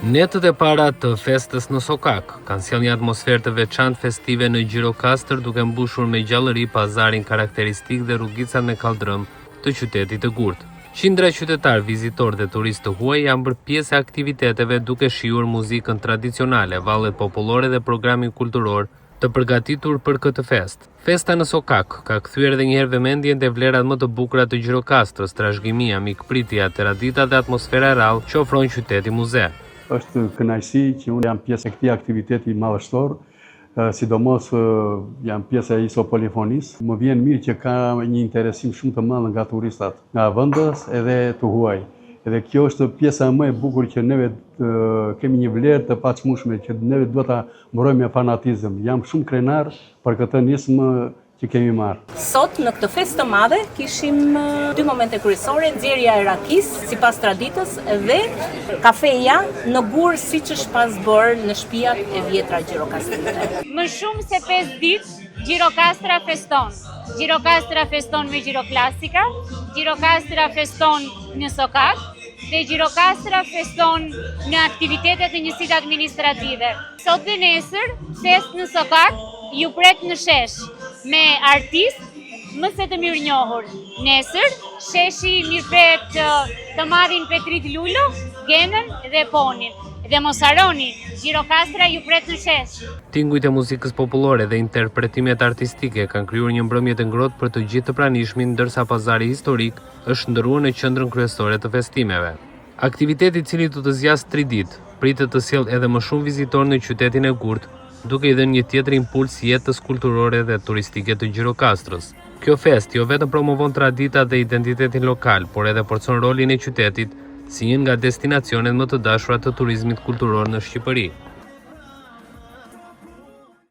Netët e para të festës në sokak kanë sjellë një atmosferë të veçantë festive në Gjirokastër duke mbushur me gjallëri pazarin karakteristik dhe rrugicat me kalldrëm të qytetit të gurtë. Qindra qytetarë, vizitorë dhe turistë të huaj janë bërë pjesë e aktiviteteve duke shijuar muzikën tradicionale, vallet popullore dhe programin kulturor të përgatitur për këtë festë. Festa në sokak ka kthyer edhe një herë vëmendjen te vlerat më të bukura të Gjirokastrës, trashëgimia, mikpritja, tradita dhe atmosfera e rrallë që ofron qyteti muze. Është kënaqësi që unë jam pjesë e këtij aktiviteti madhështor, sidomos jam pjesë e isopolifonisë. Më vjen mirë që ka një interesim shumë të madh nga turistat, nga vendas edhe të huaj. Edhe kjo është pjesa më e bukur që neve kemi një vlerë të paçmueshme që neve duhet ta mbrojmë me fanatizëm. Jam shumë krenar për këtë nismë që kemi marrë. Sot në këtë festë të madhe kishim dy momente kryesore, nxjerrja e rakisë sipas traditës dhe kafeja në gur siç është pas bërë në shtëpiat e vjetra gjirokastrite. Më shumë se 5 ditë Gjirokastra feston. Gjirokastra feston me Gjiroklasika, Gjirokastra feston në sokak dhe Gjirokastra feston në aktivitetet në njësitë administrative. Sot dhe nesër, festë në sokak, ju pret në shesh, me artistë më se të mirënjohur. Nesër, sheshi mirëpret të madhin Petrit Lulo, Genën dhe Ponin. Dhe mos harroni, Gjirokastra ju pret në shesh. Tingujt e muzikës popullore dhe interpretimet artistike kanë krijuar një mbrëmje të ngrohtë për të gjithë të pranishmin, ndërsa pazari historik është shndërruar në qendrën kryesore të festimeve. Aktiviteti i cili do të zgjasë tri ditë, pritet të sjellë edhe më shumë vizitorë në qytetin e gurtë, duke i dhënë një tjetër impuls jetës kulturore dhe turistike të Gjirokastrës. Kjo festë jo vetëm promovon traditat dhe identitetin lokal, por edhe forcon rolin e qytetit si një nga destinacionet më të dashura të turizmit kulturor në Shqipëri.